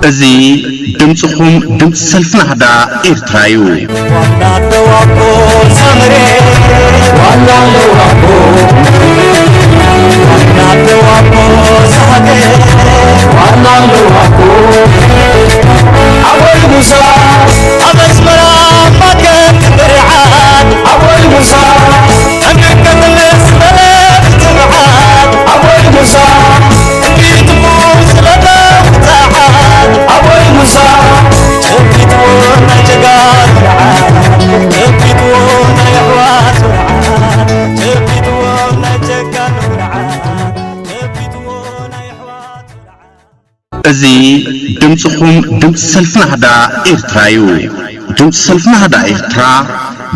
እዚ ድምፅኹም፣ ድምፂ ሰልፊ ናህዳ ኤርትራ እዩ። እዚ ድምፅኹም፣ ድምፂ ሰልፊ ናህዳ ኤርትራ እዩ። ድምፂ ሰልፊ ናህዳ ኤርትራ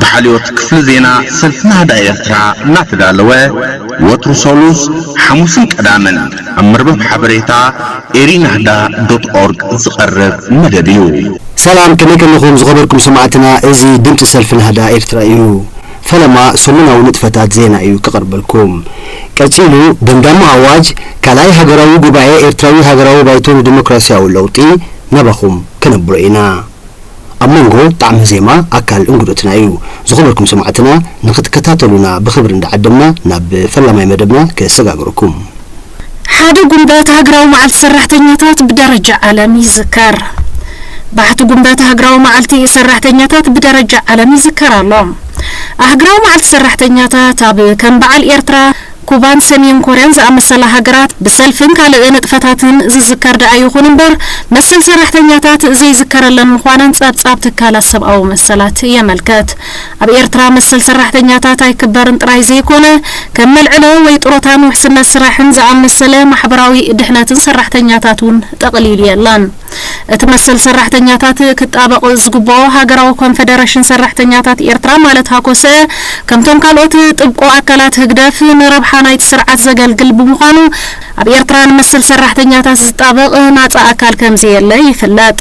ብሓልዮት ክፍሊ ዜና ሰልፊ ናህዳ ኤርትራ እናተዳለወ፣ ወትሩ ሰሉስ፣ ሓሙስን ቀዳምን ኣብ መርበብ ሓበሬታ ኤሪ ናህዳ ዶት ኦርግ ዝቐርብ መደብ እዩ። ሰላም፣ ከመይ ከለኹም ዝኸበርኩም ሰማዕትና? እዚ ድምፂ ሰልፊ ናህዳ ኤርትራ እዩ። ፈለማ ሰሙናዊ ንጥፈታት ዜና እዩ ክቐርበልኩም። ቀጺሉ፣ ደምዳሚ ኣዋጅ ካልኣይ ሃገራዊ ጉባኤ ኤርትራዊ ሃገራዊ ባይቶ ንዲሞክራሲያዊ ለውጢ ናባኹም ከነብሮ ኢና። ኣብ መንጎ ጣዕሚ ዜማ ኣካል እንግዶትና እዩ። ዝኸበርኩም ሰማዕትና፣ ንኽትከታተሉና ብኽብሪ እንዳዓደምና ናብ ፈላማይ መደብና ከሰጋግረኩም። ሓደ ጉንበት ሃገራዊ መዓልቲ ሰራሕተኛታት ብደረጃ ዓለም ይዝከር። ባሕቲ ጉንበት ሃገራዊ መዓልቲ ሰራሕተኛታት ብደረጃ ዓለም ይዝከር ኣሎ። ሃገራዊ መዓልቲ ሰራሕተኛታት ኣብ ከም በዓል ኤርትራ፣ ኩባን ሰሜን ኮርያን ዝኣመሰላ ሃገራት ብሰልፍን ካልእ ንጥፈታትን ዝዝከር ደኣ ይኹን እምበር፣ መሰል ሰራሕተኛታት ዘይዝከረለን ምዃነን ጸብጻብ ትካላት ሰብኣዊ መሰላት የመልከት። ኣብ ኤርትራ መሰል ሰራሕተኛታት ኣይክበርን ጥራይ ዘይኮነ፣ ከም መልዕሎ ወይ ጥሮታን ውሕስነት ስራሕን ዝኣመሰለ ማሕበራዊ ድሕነትን ሰራሕተኛታት እውን ጠቕሊሉ የለን። እቲ መሰል ሰራሕተኛታት ክጣበቕ ዝግብኦ ሃገራዊ ኮንፈደረሽን ሰራሕተኛታት ኤርትራ ማለት ሃኮሰ፣ ከምቶም ካልኦት ጥብቆ ኣካላት ህግደፍ ንረብሓ ናይቲ ስርዓት ዘገልግል ብምዃኑ፣ ኣብ ኤርትራ ንመሰል ሰራሕተኛታት ዝጣበቕ ናጻ ኣካል ከም ዘየለ ይፍለጥ።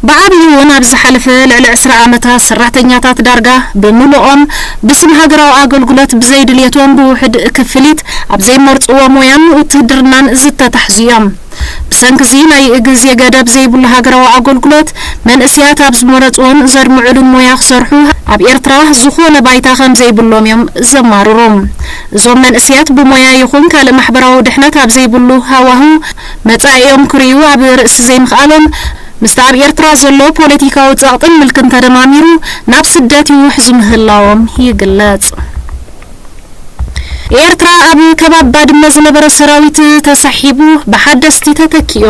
ብዓብዩ እውን ኣብ ዝሓለፈ ልዕሊ ዕስራ ዓመታት ሰራሕተኛታት ዳርጋ ብምሉኦም ብስም ሃገራዊ ኣገልግሎት ብዘይድልየቶም ብውሕድ ክፍሊት ኣብ ዘይመርጽዎ ሞያን ውትህድርናን ዝተታሕዙ እዮም። ብሰንኪ እዚ ናይ ግዜ ገደብ ዘይብሉ ሃገራዊ ኣገልግሎት መንእስያት ኣብ ዝመረጽዎን ዘድምዑሉን ሞያ ክሰርሑ ኣብ ኤርትራ ዝኾነ ባይታ ከም ዘይብሎም እዮም ዘማርሩ። እዞም መንእስያት ብሞያ ይኹን ካልእ ማሕበራዊ ድሕነት ኣብ ዘይብሉ ሃዋህው መጻኢኦም ክርእዩ ኣብ ርእሲ ዘይምኽኣሎም፣ ምስቲ ኣብ ኤርትራ ዘሎ ፖለቲካዊ ጸቕጥን ምልክን ተደማሚሩ ናብ ስደት ይውሕዙ ምህላዎም ይግለጽ። ኤርትራ፣ ኣብ ከባቢ ባድመ ዝነበረ ሰራዊት ተሳሒቡ ብሓደስቲ ተተኪኡ።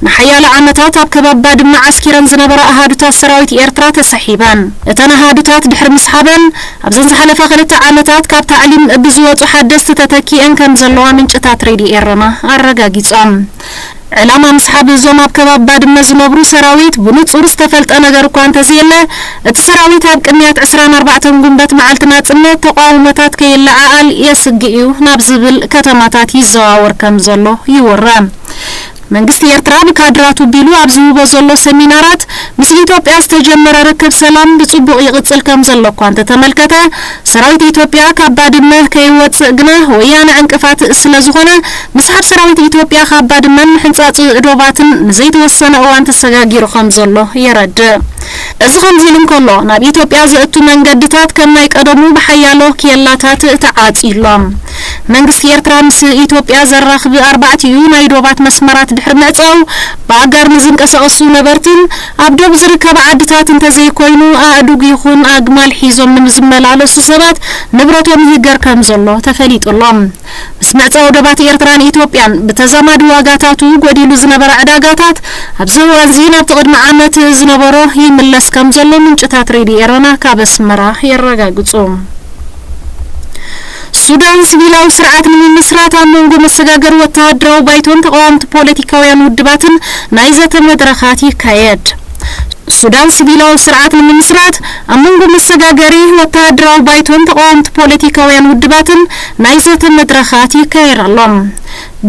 ንሓያሎ ዓመታት ኣብ ከባቢ ባድመ ዓስኪረን ዝነበራ ኣሃዱታት ሰራዊት ኤርትራ ተሳሒበን። እተን ኣሃዱታት ድሕሪ ምስሓበን፣ ኣብዘን ዝሓለፋ ክልተ ዓመታት ካብ ታዕሊም ብዝወጹ ሓደስቲ ተተኪኤን ከም ዘለዋ ምንጭታት ሬድዮ ኤረና ኣረጋጊጾም። ዕላማ ምስሓብ እዞም ኣብ ከባቢ ባድመ ዝነብሩ ሰራዊት ብንጹር ዝተፈልጠ ነገር እኳ እንተዘየለ፣ እቲ ሰራዊት ኣብ ቅንያት ዕስራን ኣርባዕተን ጉንበት መዓልቲ ናጽነት ተቓውሞታት ከየለዓዕል የስግእ እዩ ናብ ዝብል ከተማታት ይዘዋወር ከም ዘሎ ይውረ። መንግስቲ ኤርትራ ብካድራቱ ቢሉ ኣብ ዝህቦ ዘሎ ሰሚናራት፣ ምስ ኢትዮጵያ ዝተጀመረ ርክብ ሰላም ብጽቡቕ ይቕጽል ከም ዘሎ እኳ እንተተመልከተ፣ ሰራዊት ኢትዮጵያ ካብ ባድመ ከይወጽእ ግና ወያነ ዕንቅፋት ስለ ዝኾነ፣ ምስሓብ ሰራዊት ኢትዮጵያ ካብ ባድመን ምሕንጻጽ ዶባትን ንዘይተወሰነ እዋን ተሰጋጊሩ ከም ዘሎ የረድእ። እዚ ከምዚ ኢሉ እንከሎ፣ ናብ ኢትዮጵያ ዘእቱ መንገድታት ከም ናይ ቀደሙ ብሓያሎ ኬላታት ተዓጽዩ ኣሎ። መንግስቲ ኤርትራ ምስ ኢትዮጵያ ዘራኽብ ኣርባዕቲኡ ናይ ዶባት መስመራት ድሕሪ ምዕጻው፣ ብኣጋር ንዝንቀሳቐሱ ነበርትን ኣብ ዶብ ዝርከባ ዓድታት እንተዘይኮይኑ ኣእዱግ ይኹን ኣግማል ሒዞም ንዝመላለሱ ሰባት ንብረቶም ይህገር ከም ዘሎ ተፈሊጡ ኣሎ። ምስ ምዕጻው ዶባት ኤርትራን ኢትዮጵያን ብተዛማዲ ዋጋታቱ ጎዲሉ ዝነበረ ዕዳጋታት ኣብዚ እዋንዚ ናብቲ ቅድሚ ዓመት ዝነበሮ ይምለስ ከም ዘሎ ምንጭታት ሬድዮ ኤረና ካብ ኣስመራ የረጋግጹ። ሱዳን ሲቪላዊ ስርዓት ንምምስራት ኣብ መንጎ መሰጋገሪ ወተሃደራዊ ባይቶን ተቓወምቲ ፖለቲካውያን ውድባትን ናይ ዘተ መድረኻት ይካየድ። ሱዳን ሲቪላዊ ስርዓት ንምምስራት ኣብ መንጎ መሰጋገሪ ወተሃደራዊ ባይቶን ተቓወምቲ ፖለቲካውያን ውድባትን ናይ ዘተ መድረኻት ይካየድ ኣሎ።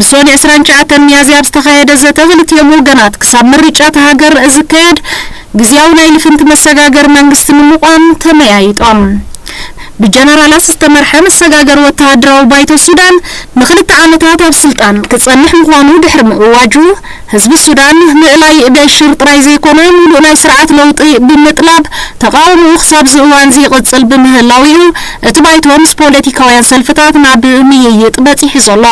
ብሰኑይ ዕስራን ትሽዓተን ሚያዝያ ኣብ ዝተኻየደ ዘተ ክልቲኦም ወገናት ክሳብ ምርጫ እታ ሃገር ዝካየድ ግዝያዊ ናይ ልፍንቲ መሰጋገሪ መንግስቲ ንምቋም ተመያይጦም። ብጀነራላት ዝተመርሐ መሰጋገሪ ወተሃደራዊ ባይቶ ሱዳን ንኽልተ ዓመታት ኣብ ስልጣን ክጸንሕ ምዃኑ ድሕሪ ምእዋጁ፣ ህዝቢ ሱዳን ምእላይ በሽር ጥራይ ዘይኮነ፣ ሙሉእ ናይ ስርዓት ለውጢ ብምጥላብ ተቓውሞኡ ክሳብ ዝእዋን ዝይቕጽል ብምህላው እዩ እቲ ባይቶ ምስ ፖለቲካውያን ሰልፍታት ናብ ምይይጥ በጺሑ ዘሎ።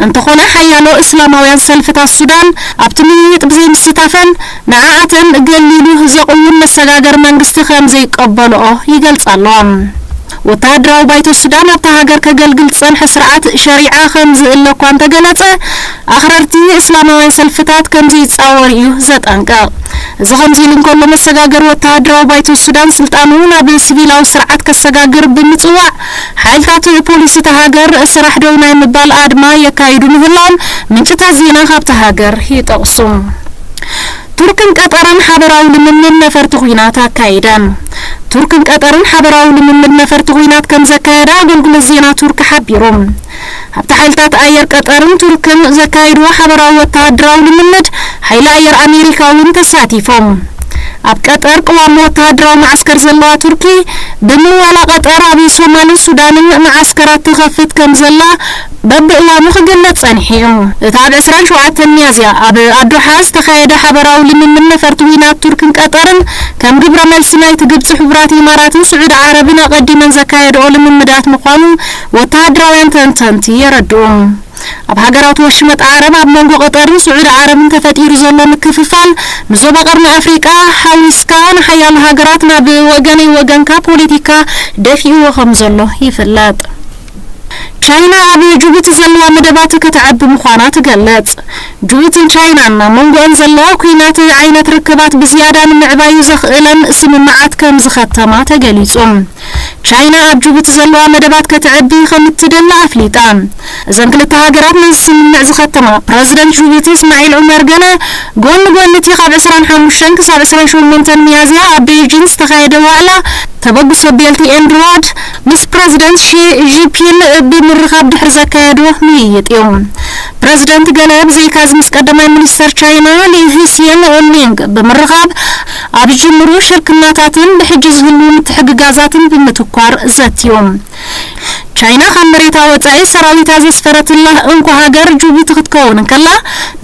እንተኾነ፣ ሓያሎ እስላማውያን ሰልፍታት ሱዳን ኣብቲ ምይይጥ ብዘይምስታፈን፣ ንዓኣተን ገሊሉ ዘቕውም መሰጋገሪ መንግስቲ ከም ዘይቀበልኦ ይገልጻ ኣለዋ። ወተሃደራዊ ባይቶ ሱዳን ኣብታ ሃገር ከገልግል ዝጸንሐ ስርዓት ሸሪዓ ከም ዝእለ እኳ እንተገለጸ፣ ኣኽረርቲ እስላማውያን ሰልፍታት ከም ዘይጻወር እዩ ዘጠንቅቕ። እዚ ከምዚ ኢሉ እንከሎ፣ መሰጋገሪ ወተሃደራዊ ባይቶ ሱዳን ስልጣኑ ናብ ሲቪላዊ ስርዓት ከሰጋግር ብምጽዋዕ፣ ሓይልታት ፖሊስ እታ ሃገር ስራሕ ደው ናይ ምባል ኣድማ የካይዱ ምህላዎም ምንጭታት ዜና ካብታ ሃገር ይጠቕሱ። ቱርክን ቀጠርን ሓበራዊ ልምምድ ነፈርቲ ኲናት ኣካይደን። ቱርክን ቀጠርን ሓበራዊ ልምምድ ነፈርቲ ኲናት ከም ዘካየዳ ኣገልግሎት ዜና ቱርክ ሓቢሩ። ኣብቲ ሓይልታት ኣየር ቀጠርን ቱርክን ዘካየድዎ ሓበራዊ ወተሃደራዊ ልምምድ፣ ሓይሊ ኣየር ኣሜሪካ እውን ተሳቲፎም። ኣብ ቀጠር ቅዋም ወተሃደራዊ መዓስከር ዘለዋ ቱርኪ፣ ብምዋላ ቀጠር ኣብ ሶማልን ሱዳንን መዓስከራት ትኸፍት ከም ዘላ በብእዋኑ ክግለጽ ጸኒሑ እዩ። እቲ ኣብ ዕስራን ሸውዓተን ሚያዝያ ኣብ ኣዶሓ ዝተኻየደ ሓበራዊ ልምምድ ነፈርቲ ኲናት ቱርክን ቀጠርን፣ ከም ግብረ መልሲ ናይቲ ግብጺ፣ ሕቡራት ኢማራትን ስዑዲ ዓረብን ኣቐዲመን ዘካየድኦ ልምምዳት ምዃኑ ወተሃደራውያን ተንተንቲ የረድኡ። ኣብ ሃገራት ወሽመጥ ዓረብ፣ ኣብ መንጎ ቀጠርን ስዑዲ ዓረብን ተፈጢሩ ዘሎ ምክፍፋል፣ ንዞባ ቀርኒ ኣፍሪቃ ሓዊስካ ንሓያሎ ሃገራት ናብ ወገነይ ወገንካ ፖለቲካ ደፊእዎ ከም ዘሎ ይፍለጥ። ቻይና ኣብ ጅቡቲ ዘለዋ መደባት ከተዕቢ ምዃና ትገልጽ። ጅቡቲን ቻይናን ኣብ መንጎአን ዘሎ ኲናት ዓይነት ርክባት ብዝያዳ ንምዕባዩ ዘኽእለን ስምምዓት ከም ዝኸተማ ተገሊጹ። ቻይና ኣብ ጅቡቲ ዘለዋ መደባት ከተዕቢ ከም እትደሊ ኣፍሊጣ። እዘን ክልተ ሃገራት ነዚ ስምምዕ ዝኸተማ ፕረዚደንት ጅቡቲ እስማዒል ዑመር ገለ፣ ጎኒ ጎኒ እቲ ካብ ዕስራን ሓሙሽተን ክሳብ ዕስራን ሸሞንተን ሚያዝያ ኣብ ቤይጂን ዝተኻየደ ዋዕላ ተበግሶ ቤልት ኤንድ ሮድ ምስ ፕረዚደንት ሺ ጂንፒን ብምርኻብ ድሕሪ ዘካየዶ ምይይጥ እዩ። ፕረዚደንት ገለ ብዘይካዚ ምስ ቀዳማይ ሚኒስተር ቻይና ሊ ህሲየን ሊንግ ብምርኻብ ኣብ ዝጅምሩ ሽርክናታትን ብሕጂ ዝህሉ ምትሕግጋዛትን ብምትኳር ዘትዩ። ቻይና ካብ መሬታ ወጻኢ ሰራዊታ ዘስፈረትላ እንኮ ሃገር ጅቡቲ ክትከውን እንከላ፣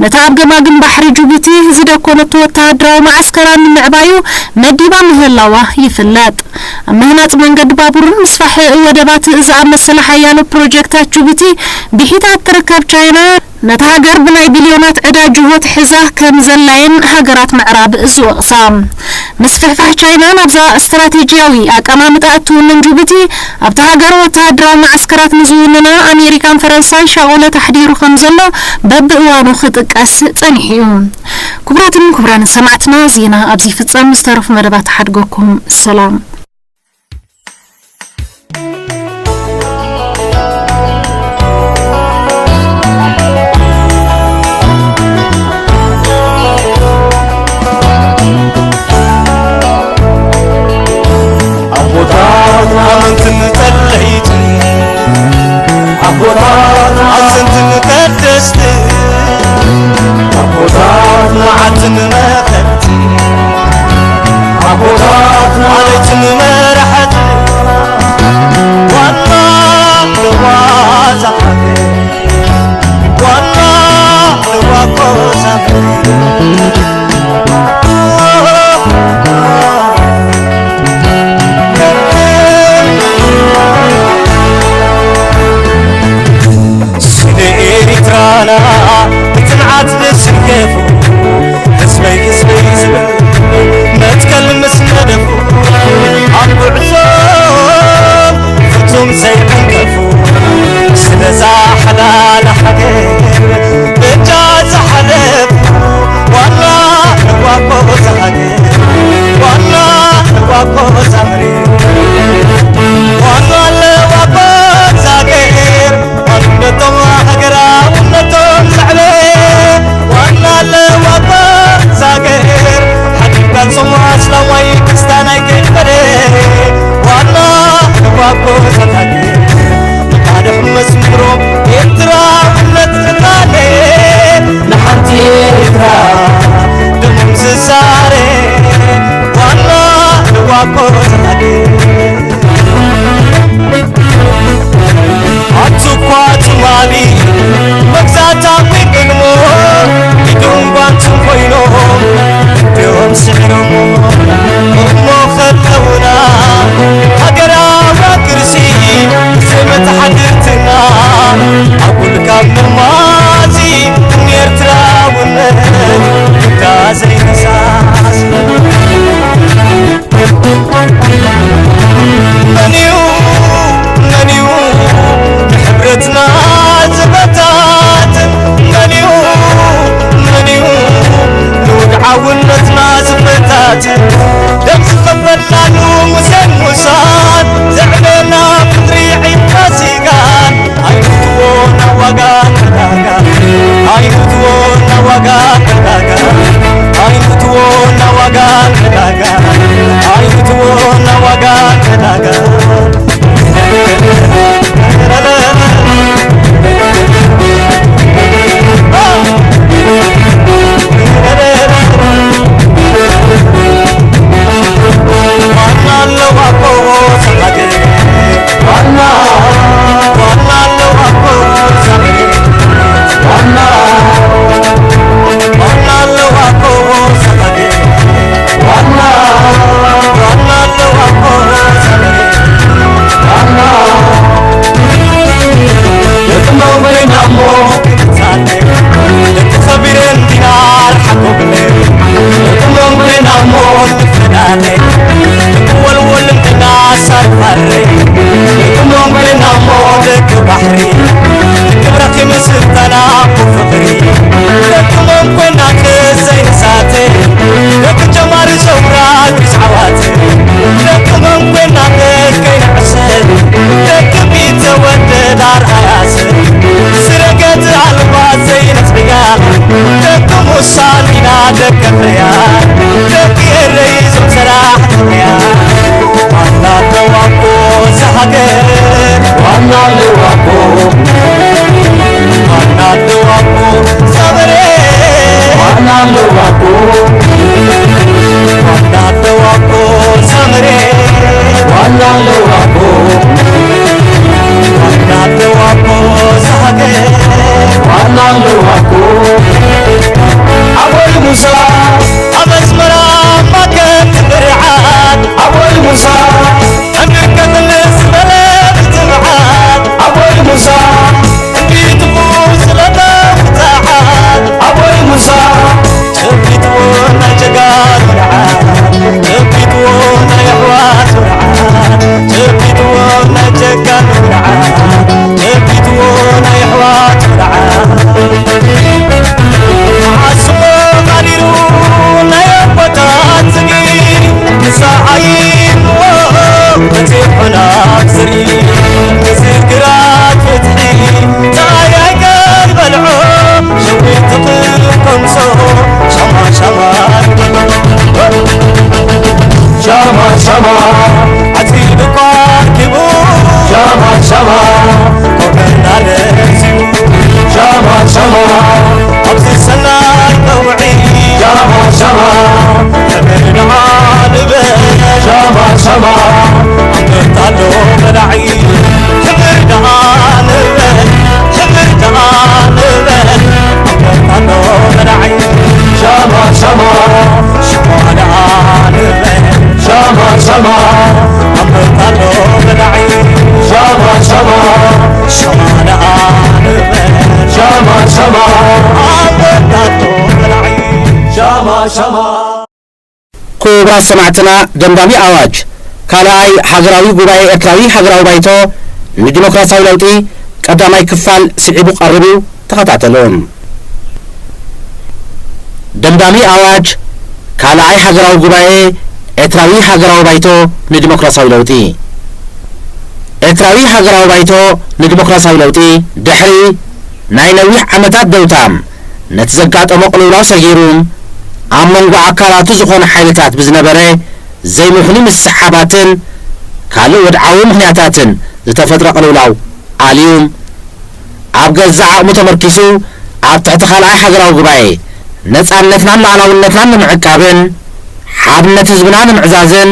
ነታ ኣብ ገማግም ባሕሪ ጅቡቲ ዝደኮነቶ ወተሃደራዊ መዓስከራ ንምዕባዩ መዲባ ምህላዋ ይፍለጥ። ኣብ ምህናጽ መንገዲ ባቡርን ምስፋሕ ወደባት ዝኣመሰለ ሓያሎ ፕሮጀክታት ጅቡቲ ብሒታ እትርከብ ቻይና፣ ነታ ሃገር ብናይ ቢልዮናት ዕዳ ጅሆ ትሕዛ ከም ዘላየን ሃገራት ምዕራብ ዝወቕሳ። ምስፍሕፋሕ ቻይና ናብዛ ስትራቴጂያዊ ኣቀማምጣ እትውንን ጅቡቲ፣ ኣብታ ሃገር ወተሃደራዊ መዓስከራት ንዝውንና ኣሜሪካን ፈረንሳይ ሻቕሎት ኣሕዲሩ ከም ዘሎ በብእዋኑ ክጥቀስ ጸኒሑ እዩ። ክቡራትን ክቡራን ሰማዕትና፣ ዜና ኣብዚ ይፍጸም። ዝተረፉ መደባት ሓድገኩም። ሰላም። ኣቦታት ኣመንትን ጸለይትን፣ ኣቦታት ኣዘንትን ቀደስትን፣ ኣቦታት መዓልትን መኸርቲ፣ ኣቦታት ማለትን ኣይትዎ ናዋጋ ዕዳጋ፣ ኣይትዎ ናዋጋ ዕዳጋ። ዋና ኣለዋ እኮ ሰዓት፣ ዋና፣ ዋና ኣለዋ እኮ ሰዓት፣ ዋና፣ ዋና ኣለዋ እኮ ሰዓት፣ ዋና፣ ዋና ኣለዋ እኮ ሰዓት፣ ዋና። ደቂ መንጎይና እሞ፣ ደቂ ሰቢረን ዲና ኣርሓቆብለ። ደቂ መንጎይና እሞ፣ ንፈዳለ። ደቂ ወልወል እንትና ሳርፋረ። ደቂ መንጎይና እሞ፣ ደቂ ባሕሪ። ክብረኺ ምስጋና ብፍቕሪ። ደቂ መንጎይና ክዘይ ንሳተ። ደቂ ጀማሪ ሰውራ ግዝዓዋተ። ደቂ መንጎይና ከይንዕሰል። ደቂ ቢተወደድ ኣርኣያ ሰብ። ስረገት ኣልባ ዘይነጽግያ። ደቂ ሙሳ ኢና ደቂ ፍርያ። ደቂ ኤረይ ዞም ሰራሕተኛ። ዋና ኣለዋ እኮ እዛ ሃገር። ዋና ኣለዋ እኮ። ዋና ኣለዋ እኮ እዛ መሬት። ዋና ኣለዋ እኮ። ዋና ኣለዋ እኮ እዛ መሬት። ዋና ኣለዋ እኮ። ዋና ኣለዋ እኮ እዛ ሃገር። ዋና ኣለዋ እኮ። ኣቦይ ሙሳ ኣብ ኣስመራ ማከት ብርዓት። ኣቦይ ሙሳ ሕምቀት ምስ በለ ብትብዓት። ኣቦይ ሙሳ እምቢትኹ ስለ ተውፅዓት። ኣቦይ ሙሳ ጨቢጥዎ ናይ ጀጋኑ ርዓት። ጨቢጥዎ ናይ ኣሕዋት ርዓት። ጨቢጥዎ ናይ ጀጋኑ ርዓት። ጨቢጥዎ ናይ ኣሕዋት ርዓት። ዓስቦ ማዲሩ ናይ ኣቦታት ዝጊ። ንሳ ዓይንዎ በፂሑና ዝርኢ። ንዝግራት ፍትሒ ታይ ኣይቀልበልዖ። ሸዊት ትቕምሶ ሻማ ሻማ። ሻማ ሻማ። ዓፂድኳ ኪቡ ሻማ ሻማ። ኮበና ለዚቡ ሻማ ሻማ። ኣብዚ ሰናይ ቀውዒ ሻማ ሻማ። ሕብር ደዓ ንበል ሻማ ሻማ። ኣንበጣ ኣሎ በላዒ። ሕብር ደዓ ንበል፣ ሕብር ደዓ ንበል። ኣንበጣ ኣሎ በላዒ። ሻማ ሻማ። ሸማ ደዓ ንበል። ሻማ ሻማ። ኣንበጣ ኣሎ በላዒ። ሻማ ሻማ። ሸማ ደዓ ንበል። ሻማ ሻማ። ኣንበጣ ኣሎ በላዒ። ሻማ ሻማ። ክቡራት ሰማዕትና፣ ደምዳሚ ኣዋጅ ካልኣይ ሃገራዊ ጉባኤ ኤርትራዊ ሃገራዊ ባይቶ ንዲሞክራሲያዊ ለውጢ ቀዳማይ ክፋል ስዒቡ ቀሪቡ፣ ተኸታተሉ። ደምዳሚ ኣዋጅ ካልኣይ ሃገራዊ ጉባኤ ኤርትራዊ ሃገራዊ ባይቶ ንዲሞክራሲያዊ ለውጢ። ኤርትራዊ ሃገራዊ ባይቶ ንዲሞክራሲያዊ ለውጢ ድሕሪ ናይ ነዊሕ ዓመታት ደውታ ነቲ ዘጋጠሞ ቅልውላው ሰጊሩ ኣብ መንጎ ኣካላቱ ዝኾነ ሓይልታት ብዝነበረ ዘይምኽኑይ ምስሕሓባትን ካልእ ወድዓዊ ምኽንያታትን ዝተፈጥረ ቅልውላው ኣልዩ ኣብ ገዛእ ዓቕሙ ተመርኪሱ ኣብ ትሕቲ ካልኣይ ሃገራዊ ጉባኤ ነጻነትናን ሉዓላውነትናን ንምዕቃብን ሓድነት ህዝብና ንምዕዛዝን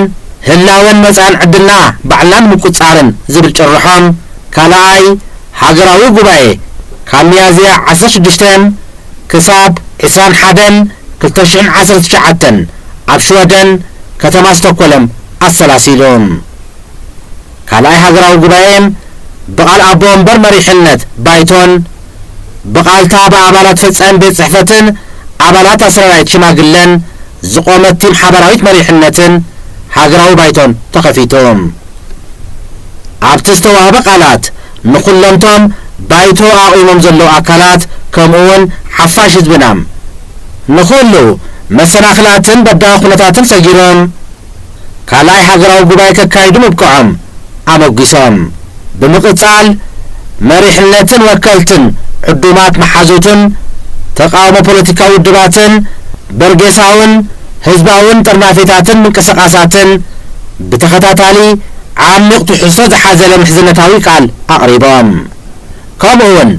ህላወን መጻእን ዕድልና ባዕልና ንምቁጽጻርን ዝብል ጭርሖ ካልኣይ ሃገራዊ ጉባኤ ካብ ሚያዝያ ዓሰርተ ሽዱሽተ ክሳብ ዕስራን ሓደን ክልተ ሽሕን ዓሰርተ ትሽዓተን ኣብ ሽወደን ከተማ ስቶኮለም ኣሰላሲሉ። ካልኣይ ሃገራዊ ጉባኤ ብቓል ኣቦ ወንበር መሪሕነት ባይቶን ብቓልታ ብኣባላት ፈጻሚ ቤት ጽሕፈትን ኣባላት ኣስራራይት ሽማግለን ዝቖመት ቲም ሓባራዊት መሪሕነትን ሃገራዊ ባይቶን ተኸፊቱ። ኣብቲ ዝተዋህበ ቃላት ንኹሎምቶም ባይቶ ኣቑሞም ዘለዉ ኣካላት ከምኡውን ሓፋሽ ህዝብና ንኹሉ መሰናኽላትን በዳሂ ኩነታትን ሰጊሮም ካልኣይ ሃገራዊ ጉባኤ ከካይዱ ምብቅዖም ኣመጒሶም። ብምቕጻል መሪሕነትን ወከልትን ዕዱማት መሓዙትን ተቓውሞ ፖለቲካዊ ውድባትን በርጌሳውን ህዝባውን ጥርናፌታትን ምንቅስቓሳትን ብተኸታታሊ ዓሚቕ ትሕዝቶ ዝሓዘለ ምሕዝነታዊ ቃል ኣቕሪቦም። ከምኡውን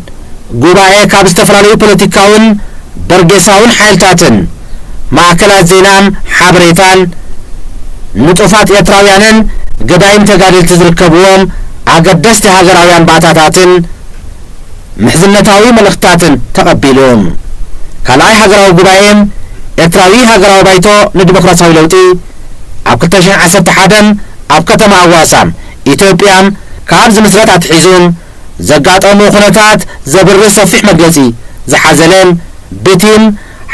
ጉባኤ ካብ ዝተፈላለዩ ፖለቲካውን በርጌሳውን ሓይልታትን ማእከላት ዜናን ሓበሬታን ንጡፋት ኤርትራውያንን ገዳይም ተጋደልቲ ዝርከብዎም ኣገደስቲ ሃገራውያን ባእታታትን ምሕዝነታዊ መልእኽትታትን ተቐቢሉ። ካልኣይ ሃገራዊ ጉባኤ ኤርትራዊ ሃገራዊ ባይቶ ንዲሞክራሲያዊ ለውጢ ኣብ ክልተ ሽሕን ዓሰርተ ሓደን ኣብ ከተማ ኣዋሳ ኢትዮጵያ ካብ ዝምስረት ኣትሒዙ ዘጋጠሙ ኩነታት ዘብርህ ሰፊሕ መግለጺ ዝሓዘለ ብቲም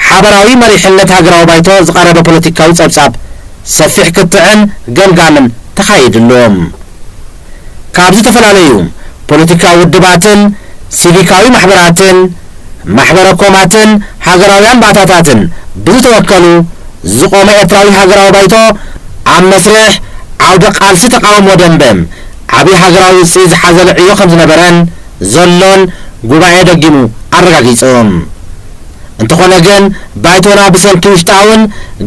ሓበራዊ መሪሕነት ሃገራዊ ባይቶ ዝቐረበ ፖለቲካዊ ጸብጻብ ሰፊሕ ክትዕን ገምጋምን ተኻይድሉ። ካብ ዝተፈላለዩ ፖለቲካዊ ውድባትን ሲቪካዊ ማሕበራትን ማሕበረ ኮማትን ሃገራውያን ባእታታትን ብዝተወከሉ ዝቖመ ኤርትራዊ ሃገራዊ ባይቶ ኣብ መስርሕ ዓውደ ቃልሲ ተቓውሞ ደንበ ዓብዪ ሃገራዊ ውፅኢት ዝሓዘለ ዕዮ ከም ዝነበረን ዘሎን ጉባኤ ደጊሙ ኣረጋጊጹ። እንተኾነ ግን ባይቶና ብሰንኪ ውሽጣውን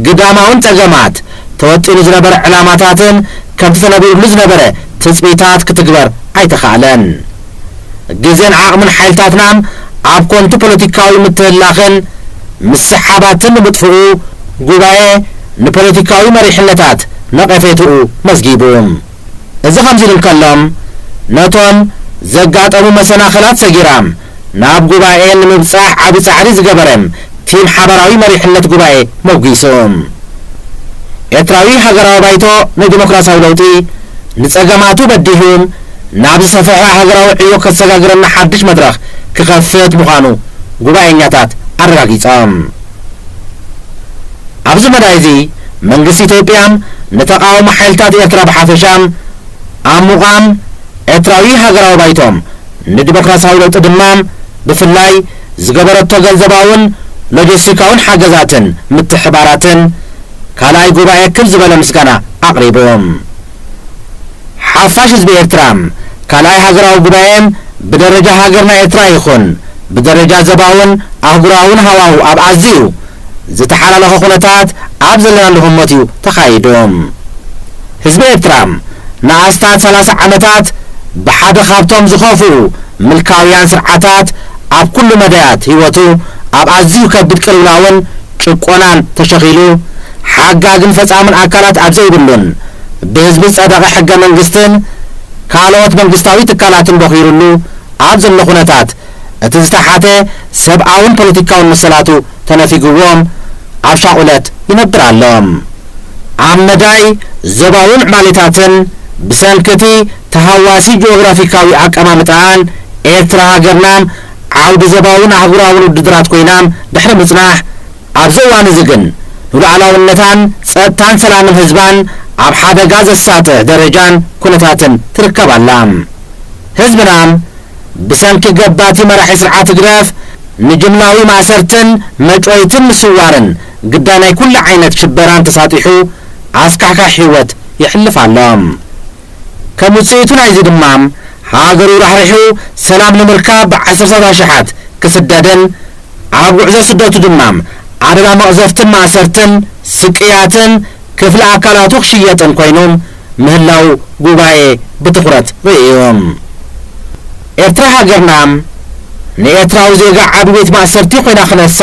ግዳማውን ጸገማት ተወጢኑ ዝነበረ ዕላማታትን ከምቲ ተነቢሩሉ ዝነበረ ትጽቢታት ክትግበር ኣይተኻእለን። ግዜን ዓቕምን ሓይልታትና ኣብ ኮንቱ ፖለቲካዊ ምትህላኽን ምስሓባትን ንምጥፍኡ ጉባኤ ንፖለቲካዊ መሪሕነታት ነቐፌትኡ መዝጊቡ። እዚ ከምዚ ኢሉ እንከሎ ነቶም ዘጋጠሙ መሰናኽላት ሰጊራ ናብ ጉባኤ ንምብጻሕ ዓቢ ጻዕሪ ዝገበረ ቲም ሓባራዊ መሪሕነት ጉባኤ መጒሱ። ኤርትራዊ ሃገራዊ ባይቶ ንዲሞክራሲያዊ ለውጢ ንጸገማቱ በዲሁ ናብ ዝሰፍሐ ሃገራዊ ዕዮ ከሰጋግረና ሓድሽ መድረኽ ክኸፍት ምዃኑ ጉባኤኛታት ኣረጋጊጾም። ኣብዚ መዳይ እዚ መንግስቲ ኢትዮጵያ ንተቓውሞ ሓይልታት ኤርትራ ብሓፈሻ ኣብ ምቋም ኤርትራዊ ሃገራዊ ባይቶ ንዲሞክራሲያዊ ለውጢ ድማ ብፍላይ ዝገበረቶ ገንዘባውን ሎጂስቲካውን ሓገዛትን ምትሕባራትን ካልኣይ ጉባኤ ክብ ዝበለ ምስጋና ኣቕሪቡ። ሓፋሽ ህዝቢ ኤርትራ ካልኣይ ሃገራዊ ጉባኤ ብደረጃ ሃገርና ኤርትራ ይኹን ብደረጃ ዘባውን ኣህጉራውን ሃዋሁ ኣብ ኣዝዩ ዝተሓላለኸ ኩነታት ኣብ ዘለናሉ ህሞት እዩ ተኻይዱ። ህዝቢ ኤርትራ ንኣስታት ሰላሳ ዓመታት ብሓደ ካብቶም ዝኸፍኡ ምልካውያን ስርዓታት ኣብ ኩሉ መዳያት ህይወቱ ኣብ ኣዝዩ ከቢድ ቅልውላውን ጭቆናን ተሸኺሉ፣ ሓጋግን ፈጻምን ኣካላት ኣብ ዘይብሉን ብህዝቢ ዝጸደቐ ሕገ መንግስትን ካልኦት መንግስታዊ ትካላትን ቦኺሩሉ ኣብ ዘሎ ኩነታት፣ እቲ ዝተሓተ ሰብኣውን ፖለቲካውን መሰላቱ ተነፊግዎም ኣብ ሻቑለት ይነብር ኣሎ። ኣብ መዳይ ዞባዊ ምዕባሌታትን ብሰንኪ እቲ ተሃዋሲ ጂኦግራፊካዊ ኣቀማምጣኣን ኤርትራ ሃገርና ዓውዲ ዞባውን ኣህጉራውን ውድድራት ኮይና ድሕሪ ምጽናሕ፣ ኣብዚ እዋን እዚ ግን ንሉዓላውነታን ጸጥታን ሰላምን ህዝባን ኣብ ሓደጋ ዘሳጥሕ ደረጃን ኩነታትን ትርከብ ኣላ። ህዝብና ብሰንኪ ገባቲ መራሒ ስርዓት ህግደፍ ንጅምላዊ ማእሰርትን መጭወይትን ምስዋርን ግዳይ ናይ ኩሉ ዓይነት ሽበራን ተሳጢሑ ኣስካሕካሒ ህይወት የሕልፍ ኣሎ። ከም ውጽኢቱ ናይዚ ድማ ሃገሩ ራሕሪሑ ሰላም ንምርካብ ብዓሰርታት ኣሽሓት ክስደድን ኣብ ጉዕዞ ስደቱ ድማ ኣደዳ መቕዘፍትን ማእሰርትን ስቅያትን ክፍሊ ኣካላቱ ክሽየጥን ኮይኑ ምህላው ጉባኤ ብትኹረት ርእዩ። ኤርትራ ሃገርና ንኤርትራዊ ዜጋ ዓቢ ቤት ማእሰርቲ ኮይና ክነሳ፣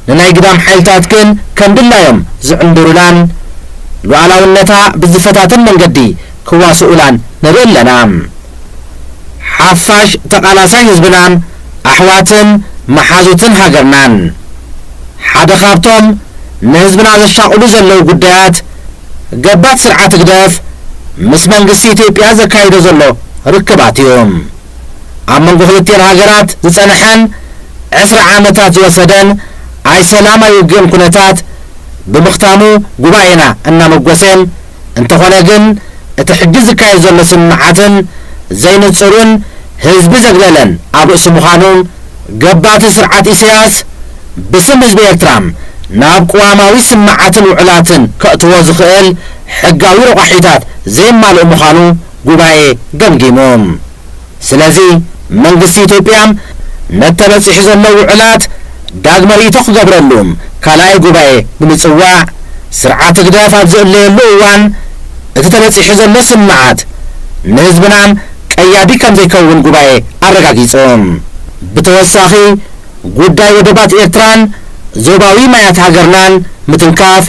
ንናይ ግዳም ሓይልታት ግን ከም ድላዮም ዝዕንድሩላን ሉዓላውነታ ብዝፈታተን መንገዲ ክዋስኡላን ንርኢ ኣለና። ሓፋሽ ተቓላሳይ ህዝብናን ኣሕዋትን መሓዙትን ሃገርናን ሓደ ካብቶም ንህዝብና ዘሻቕሉ ዘለዉ ጉዳያት ገባቲ ስርዓት ህግደፍ ምስ መንግስቲ ኢትዮጵያ ዘካይዶ ዘሎ ርክባት እዩ። ኣብ መንጎ ክልቲኤን ሃገራት ዝጸንሐን ዕስራ ዓመታት ዝወሰደን ኣይሰላም ኣይውግእን ኩነታት ብምኽታሙ ጉባኤና እናመጎሰ፣ እንተኾነ ግን እቲ ሕጂ ዝካየድ ዘሎ ስምምዓትን ዘይንጹርን ህዝቢ ዘግለለን ኣብ ርእሲ ምዃኑ፣ ገባቲ ስርዓት ኢሳያስ ብስም ህዝቢ ኤርትራ ናብ ቅዋማዊ ስምምዓትን ውዕላትን ከእትዎ ዝኽእል ሕጋዊ ረቋሒታት ዘየማልእ ምዃኑ ጉባኤ ገምጊሙ። ስለዚ መንግስቲ ኢትዮጵያ ነቲ ተበጺሑ ዘሎ ውዕላት ዳግመ ርእይቶ ክገብረሉ ካልኣይ ጉባኤ ብምጽዋዕ፣ ስርዓት ህግደፍ ኣብ ዝእለየሉ እዋን እቲ ተበጺሑ ዘሎ ስምዓት ንህዝብናን ቀያዲ ከም ዘይከውን ጉባኤ ኣረጋጊጹ። ብተወሳኺ፣ ጉዳይ ወደባት ኤርትራን ዞባዊ ማያት ሃገርናን ምትንካፍ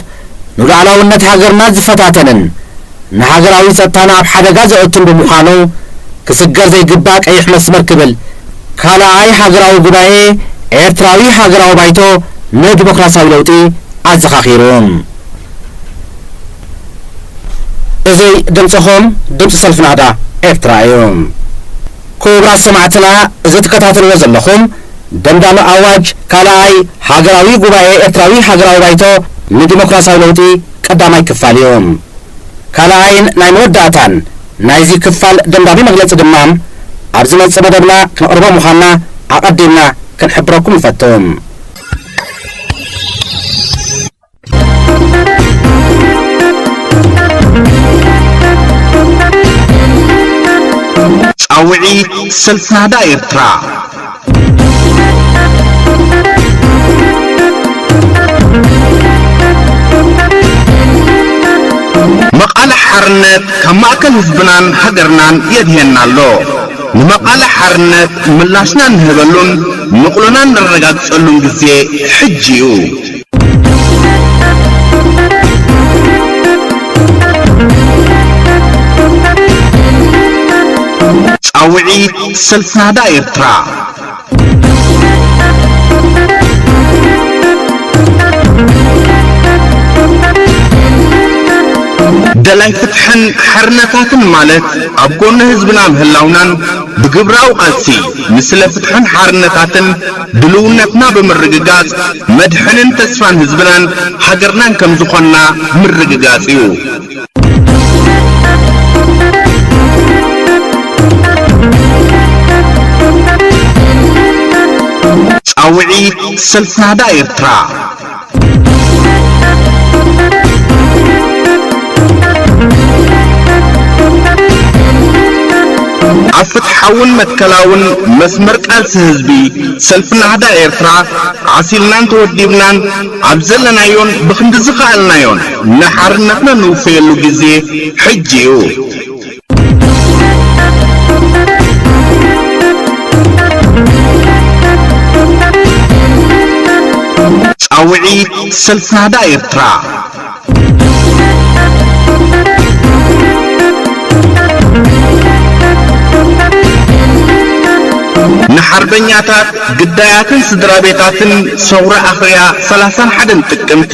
ንሉዓላውነት ሃገርና ዝፈታተንን ንሃገራዊ ጸጥታና ኣብ ሓደጋ ዘእቱን ብምዃኑ፣ ክስገር ዘይግባእ ቀይሕ መስመር ክብል ካልኣይ ሃገራዊ ጉባኤ ኤርትራዊ ሃገራዊ ባይቶ ንዲሞክራሲያዊ ለውጢ ኣዘኻኺሩ። እዚ ድምጽኹም፣ ድምጺ ሰልፊ ናህዳ ኤርትራ እዩ። ክቡራት ሰማዕትና፣ እዚ ትከታተልዎ ዘለኹም ደምዳሚ ኣዋጅ ካልኣይ ሃገራዊ ጉባኤ ኤርትራዊ ሃገራዊ ባይቶ ንዲሞክራሲያዊ ለውጢ ቀዳማይ ክፋል እዩ። ካልኣይን ናይ መወዳእታን ናይዚ ክፋል ደምዳሚ መግለጺ ድማ ኣብ ዝመጽእ መደብና ክነቕርቦ ምዃንና ኣቐዲምና ክንሕብረኩም ንፈቱ። ጻውዒት ሰልፊ ናህዳ ኤርትራ። መቓልሕ ሓርነት ካብ ማእከል ህዝብናን ሃገርናን የድህየና ኣሎ። ንመቓልሕ ሓርነት ምላሽና እንህበሉን ንቕሎና እነረጋግጸሉን ግዜ ሕጂ እዩ። ጻውዒት ሰልፊ ናህዳ ኤርትራ። ደላይ ፍትሕን ሓርነታትን ማለት ኣብ ጎኒ ህዝብና ምህላውናን ብግብራዊ ቃልሲ ንስለ ፍትሕን ሓርነታትን ድልውነትና ብምርግጋጽ መድሕንን ተስፋን ህዝብናን ሃገርናን ከም ዝኾንና ምርግጋጽ እዩ። ጻውዒት ሰልፊ ናህዳ ኤርትራ። ኣብ ፍትሓውን መትከላውን መስመር ቃልሲ ህዝቢ፣ ሰልፊ ናህዳ ኤርትራ ዓሲልናን ተወዲብናን ኣብ ዘለናዮን ብኽንዲ ዝኸኣልናዮን ንሓርነትና ንውፈየሉ ግዜ ሕጂ እዩ። ጻውዒት ሰልፊ ናህዳ ኤርትራ። ንሓርበኛታት፣ ግዳያትን ስድራ ቤታትን ሰውራ ኣኽርያ ሰላሳን ሓደን ጥቅምቲ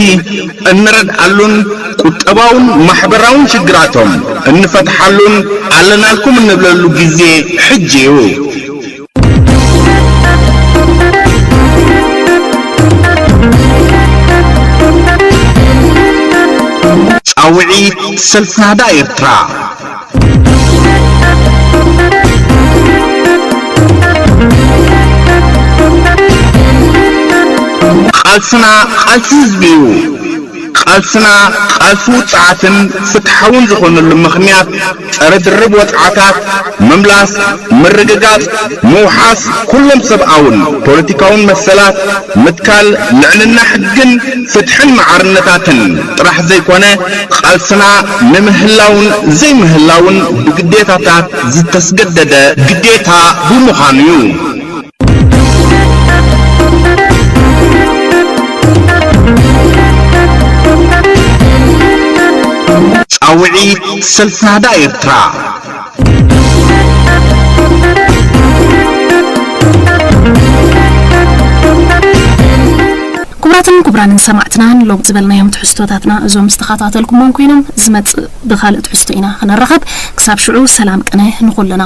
እንረድኣሉን ቁጠባውን ማሕበራውን ሽግራቶም እንፈትሓሉን ኣለናልኩም እንብለሉ ግዜ ሕጂ እዩ። ጻውዒት ሰልፊ ናህዳ ኤርትራ። ቃልስና ቃልሲ ህዝቢ እዩ። ቃልስና ቃልሲ ውጽዓትን ፍትሓውን ዝኾነሉ ምኽንያት፣ ጸረ ድርብ ወጽዓታት ምምላስ፣ ምርግጋጽ፣ ምውሓስ ኩሎም ሰብኣውን ፖለቲካውን መሰላት፣ ምትካል ልዕልና ሕግን ፍትሕን ማዕርነታትን ጥራሕ ዘይኮነ፣ ቃልስና ንምህላውን ዘይምህላውን ብግዴታታት ዝተስገደደ ግዴታ ብምዃኑ እዩ። ጻውዒት ሰልፊ ናህዳ ኤርትራ። ክቡራትን ክቡራንን ሰማዕትና፣ ንሎም ዝበልናዮም ትሕዝቶታትና እዞም ዝተኸታተልኩሞም ኮይኖም፣ ዝመጽእ ብኻልእ ትሕዝቶ ኢና ክንራኸብ። ክሳብ ሽዑ ሰላም ቅነ ንኹልና።